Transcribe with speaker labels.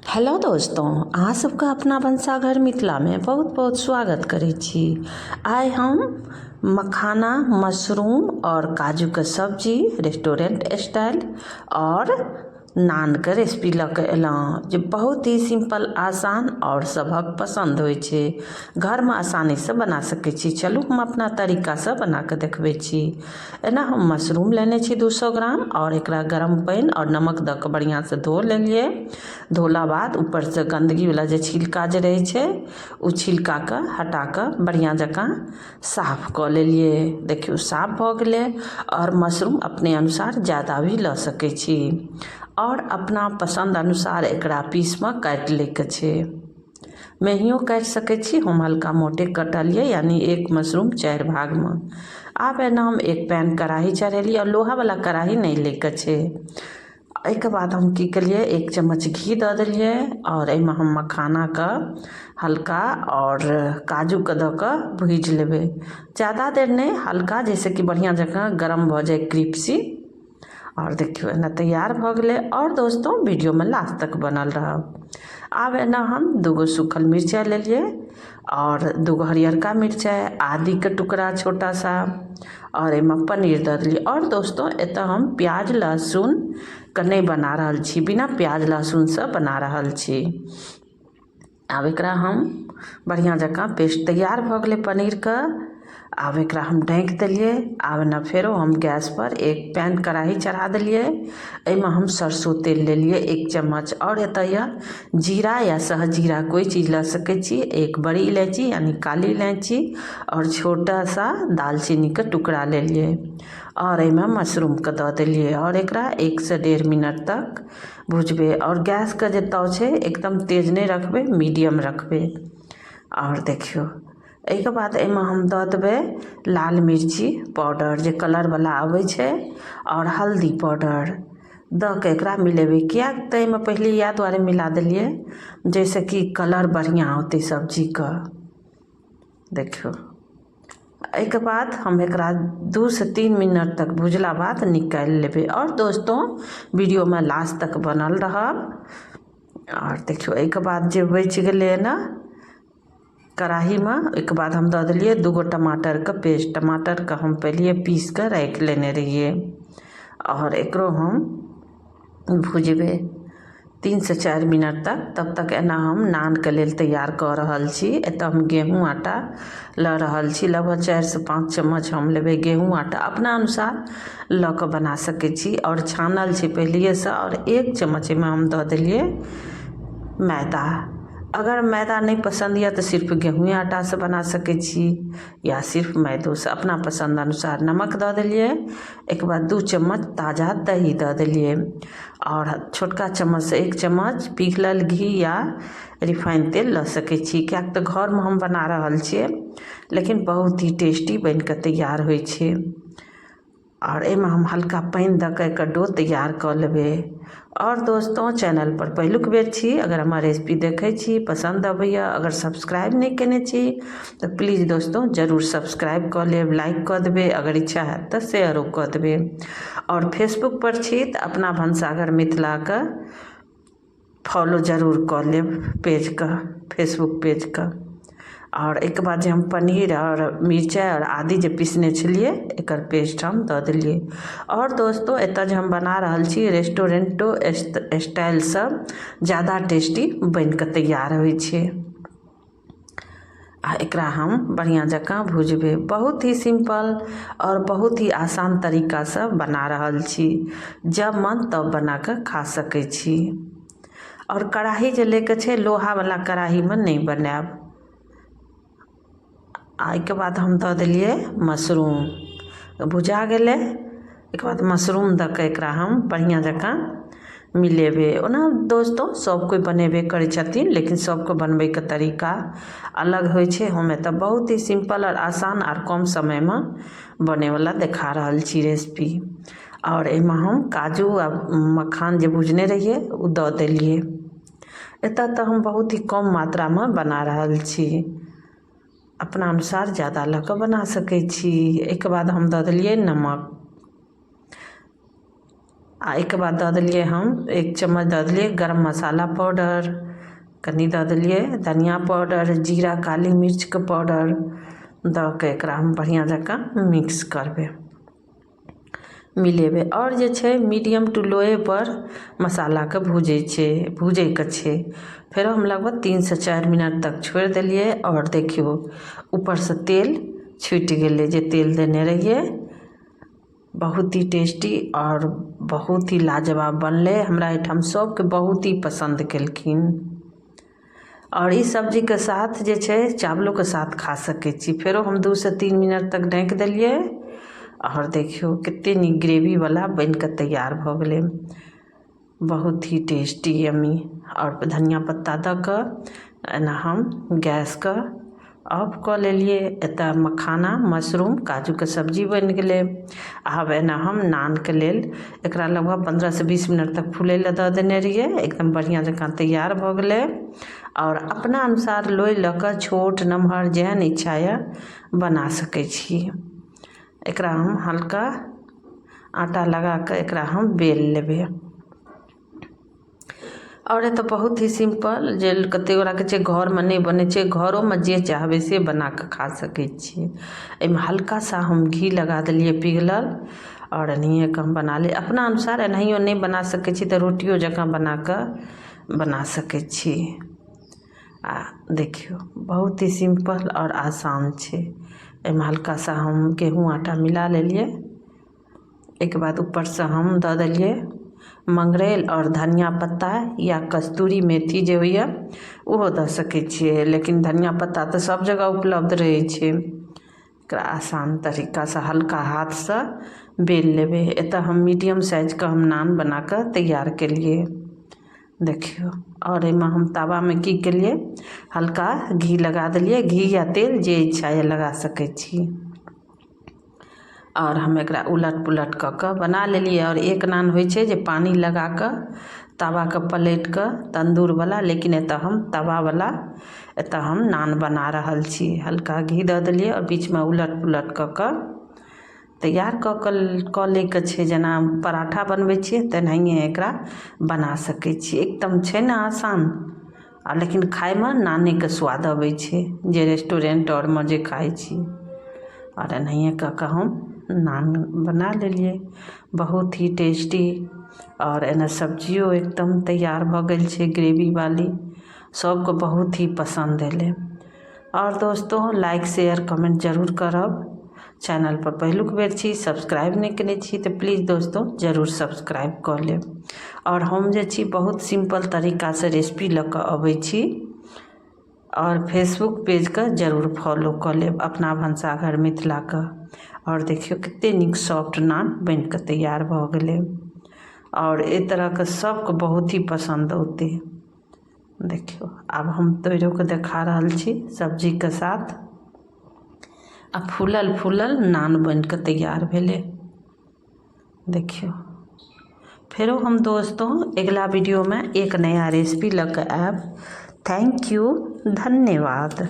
Speaker 1: Hello दोस्तों, अहाँ सबके अपना भनसाघर मिथिलामे बहुत बहुत स्वागत करै छी। आइ हम मखाना, मशरूम और काजूके सब्जी रेस्टोरेंट स्टाइल और नानके रेसिपी लऽ कऽ एलहुँ, जे बहुत ही सिंपल, आसान और सभक पसन्द होइ छै। घरमे आसानीसँ बना सकै छी। चलू हम अपना तरीकासँ बना कऽ देखबै छी। एना हम मशरूम लेने छी 200 ग्राम और एकरा गरम पानि और नमक दऽ कऽ बढ़िआँसँ धो लेलियै। धोला बाद ऊपरसँ गन्दगीवला जे छिलका जे रहै छै, ओ छिलकाके हटा कऽ बढ़िआँ जकाँ साफ कऽ लेलियै। देखियौ, साफ भऽ गेलै। आओर मशरूम अपने अनुसार ज्यादा भी लऽ सकै छी आओर अपना पसन्द अनुसार एकरा पीसमे काटि लैके छै। मेहियो काटि सकै छी, हम हल्का मोटे कटलियै, यानी एक मशरूम 4 भागमे। आब एना हम एक पैन कढ़ाही चढ़ेलियै आओर लोहावला कढ़ाही नहि लैके छै। एहिके बाद हम की केलियै, 1 चम्मच घी दऽ देलियै आओर एहिमे हम मखानाके हल्का आओर काजूके दऽ कऽ भूजि लेबै। ज्यादा देर नहि, हल्का, जाहिसँ कि बढ़िआँ जकाँ गरम भऽ जाइ, क्रिप्सी। आओर देखियौ, एना तैयार भऽ गेलै। आओर दोस्तों, वीडियोमे लास्ट तक बनल रहब। आब एना हम 2 सूखल मिरचाइ लेलियै आओर 2 हरियरका मिरचाइ, आदीके टुकड़ा छोटा सा, आओर एहिमे पनीर दऽ देलियै। आओर दोस्तों, एतऽ हम प्याज लहसुनके नहि बना रहल छी, बिना प्याज लहसुनसँ बना रहल छी। आब एकरा हम बढ़िआँ जकाँ पेस्ट तैयार भऽ गेलै पनीरके। आब एकरा हम ढाँकि देलियै। आब ने फेरो हम गैसपर एक पैन कढ़ाही चढ़ा देलियै। एहिमे हम सरसो तेल लेलियै 1 चम्मच आओर एतऽ यऽ जीरा या सहजीरा, कोइ चीज लऽ सकै छी, एक बड़ी इलायची यानी काली इलायची आओर छोटा सा दालचीनीके टुकड़ा लेलियै आओर एहिमे मशरूमके दऽ देलियै आओर एकरा 1 से 1.5 मिनट तक भुजबै। आओर गैसके जे ताव छै, एकदम तेज नहि रखबै, मीडियम रखबै। आओर देखियौ, एहिके बाद एहिमे हम दऽ देबै लाल मिर्ची पाउडर, जे कलरवला अबै छै, आओर हल्दी पाउडर दऽ कऽ एकरा मिलेबै। किएक तऽ एहिमे पहिले इएह दुआरे मिला देलियै, जाहिसँ कि कलर बढ़िआँ औतै सब्जीके। देखियौ, एहिके बाद हम एकरा 2 से 3 मिनट तक भुजला बाद निकालि लेबै। आओर दोस्तों, वीडियोमे लास्ट तक बनल रहब। आओर देखियौ, एहिके बाद जे बचि गेलै ने कड़ाहीमे, ओहिके बाद हम दऽ देलियै 2 टमाटरके पेस्ट। टमाटरके हम पहिले पीस कऽ राखि लेने रहियै आओर एकरो हम भुजबै 3 से 4 मिनट तक। तब तक एना हम नानके लेल तैयार कऽ रहल छी। एतऽ हम गेहूँ आटा लऽ रहल छी। लगभग 4 से 5 चम्मच हम लेबै गेहूँ आटा। अपना अनुसार लऽ कऽ बना सकै छी आओर छानल छै पहिलैएसँ। आओर 1 चम्मच एहिमे हम दऽ देलियै मैदा। अगर मैदा नहि पसन्द यऽ तऽ सिर्फ गेहूँए आटासँ बना सकै छी या सिर्फ मैदोसँ, अपना पसन्द अनुसार। नमक दऽ देलियै। एहिके बाद 2 चम्मच ताजा दही दऽ देलियै आओर छोटका चम्मचसँ 1 चम्मच पिघलल घी या रिफाइन तेल लऽ सकै छी, किएक तऽ घरमे हम बना रहल छियै, लेकिन बहुत ही टेस्टी बनि कऽ तैयार होइ छै। आओर एहिमे हम हल्का पानि दऽ कऽ एकर डो तैयार कऽ लेबै। आओर दोस्तों, चैनल पर पहिलुक बेर छी, अगर हमर रेसिपी देखै छी, पसन्द अबैए, अगर सब्सक्राइब नहि केने छी तऽ प्लीज दोस्तों, जरूर सब्सक्राइब कऽ लेब, लाइक कऽ देबै, अगर इच्छा हैत तऽ शेयरो कऽ देबै। आओर फेसबुक पर छी तऽ अपना भनसाघर मिथिलाके फॉलो जरूर कऽ लेब पेजके, फेसबुक पेजके। आओर एहिके बाद जे हम पनीर आओर मिरचाइ आओर आदि जे पीसने छलियै, एकर पेस्ट हम दऽ देलियै। आओर दोस्तो, एतऽ जे हम बना रहल छी, रेस्टोरेंटो स्टाइलसँ ज्यादा टेस्टी बनि कऽ तैयार होइ छै। आ एकरा हम बढ़िआँ जकाँ भुजबै। बहुत ही सिम्पल आओर बहुत ही आसान तरीकासँ बना रहल छी। जब मन तब बना कऽ खा सकै छी। आओर कड़ाही जे लैके छै, लोहावला कड़ाहीमे नहि बनायब। आ एहिके बाद हम दऽ देलियै मशरूम। भुजा गेलै, एहिके बाद मशरूम दऽ कऽ एकरा हम बढ़िआँ जकाँ मिलेबै। ओना दोस्तो, सब कोइ बनेबे करै छथिन, लेकिन सबके बनबैके तरीका अलग होइ छै। हम एतऽ बहुत ही सिम्पल आओर आसान आओर कम समयमे बनैवला देखा रहल छी रेसिपी। आओर एहिमे हम काजू आ मखान जे भुजने रहियै, ओ दऽ देलियै। एतऽ तऽ हम बहुत ही कम मात्रामे बना रहल छी, अपना अनुसार ज्यादा लऽ कऽ बना सकै छी। एहिके बाद हम दऽ देलियै नमक। आ एहिके बाद दऽ देलियै हम 1 चम्मच दऽ देलियै गरम मसाला पाउडर, कनि दऽ देलियै धनिया पाउडर, जीरा काली मिर्चके पाउडर दऽ कऽ एकरा हम बढ़िआँ जकाँ मिक्स करबै, मिलेबै। आओर जे छै मीडियम टू लोए पर मसालाके भूजै छै, भूजैके छै। फेरो हम लगभग 3 से 4 मिनट तक छोड़ि देलियै आओर देखियौ ऊपरसँ तेल छुटि गेलै जे तेल देने रहियै। बहुत ही टेस्टी आओर बहुत ही लाजवाब बनलै। हमरा एहिठाम सबके बहुत ही पसन्द केलखिन। आओर ई सब्जीके साथ जे छै चावलोके साथ खा सकै छी। फेरो हम 2 से 3 मिनट तक ढकि देलियै आओर देखियौ कते नीक ग्रेवीवला बनिकऽ तैयार भऽ गेलै। बहुत ही टेस्टी यम्मी। आओर धनिया पत्ता दऽ कऽ एना हम गैसके ऑफ कऽ लेलियै। एतऽ मखाना मशरूम काजूके सब्जी बनि गेलै। आब एना हम नानके लेल एकरा लगभग 15 से 20 मिनट तक फूलै लए दऽ देने रहियै। एकदम बढ़िआँ जकाँ तैयार भऽ गेलै। आओर अपना अनुसार लोइ लऽ कऽ छोट नमहर जेहन इच्छा यऽ बना सकै छी। एकरा हम हल्का आटा लगा कऽ एकरा हम बेल लेबै। आओर एतऽ बहुत ही सिम्पल जे कते गोटाके छै घरमे नहि बनै छै, घरोमे जे चाहबै से बना कऽ खा सकै छियै। एहिमे हल्का सा हम घी लगा देलियै पिघलल आओर एनाहिए कऽ हम बना लेलियै। अपना अनुसार एनाहियो नहि बना सकै छी तऽ रोटियो जकाँ बना कऽ बना सकै छी। आ देखियौ बहुत ही सिम्पल आओर आसान छै। एहिमे हल्का सा हम गेहूँ आटा मिला लेलियै। एहिके बाद ऊपरसँ हम दऽ देलियै मंगरैल आओर धनिया पत्ता या कस्तूरी मेथी जे होइए ओहो दऽ सकै छियै, लेकिन धनिया पत्ता तऽ सब जगह उपलब्ध रहै छै। एकरा आसान तरीकासँ हल्का हाथसँ बेल लेबै। एतऽ हम मीडियम साइजके हम नान बना कऽ तैयार केलियै। देखियौ आओर एहिमे हम तावामे की केलियै, हल्का घी लगा देलियै। घी या तेल जे इच्छा यऽ लगा सकै छी। आओर हम एकरा उलट पुलट कऽ कऽ बना लेलियै। आओर एक नान होइ छै जे पानि लगा कऽ तावाके पलटि कऽ तन्दूरवला, लेकिन एतऽ हम तवावला एतऽ हम नान बना रहल छी। हल्का घी दऽ देलियै आओर बीचमे उलट पुलट कऽ कऽ तैयार कऽ कऽ लैके छै। जेना पराठा बनबै छियै तेनाहिए एकरा बना सकै छी। एकदम छै ने आसान, आ लेकिन खायमे नानेके स्वाद अबै छै जे रेस्टोरेंट आओरमे जे खाइ छी। आओर एनाहिए कऽ कऽ हम नान बना लेलियै। बहुत ही टेस्टी। आओर एना सब्जियो एकदम तैयार भऽ गेल छै ग्रेवी वाली, सबके बहुत ही पसन्द एलै। आओर दोस्तों लाइक शेयर कमेंट जरूर करब। चैनल पर पहिलुक बेर छी, सब्सक्राइब नहि केने छी तऽ प्लीज दोस्तों जरूर सब्सक्राइब कऽ लेब। आओर हम जे छी बहुत सिम्पल तरीकासँ रेसिपी लऽ कऽ अबै छी। आओर फेसबुक पेजके जरूर फॉलो कऽ लेब अपना भनसाघर मिथिलाके। आओर देखियौ कते नीक सॉफ्ट नान बनि कऽ तैयार भऽ गेलै। आओर एहि तरहके सबके बहुत ही पसन्द औतै। देखियौ आब हम तोड़िओ कऽ देखा रहल छी सब्जीके साथ। आ फूलल फूलल नान बनि कऽ तैयार भेलै। देखियौ फेरो हम दोस्तों अगिला वीडियोमे एक नया रेसिपी लऽ कऽ आयब। Thank you, धन्यवाद।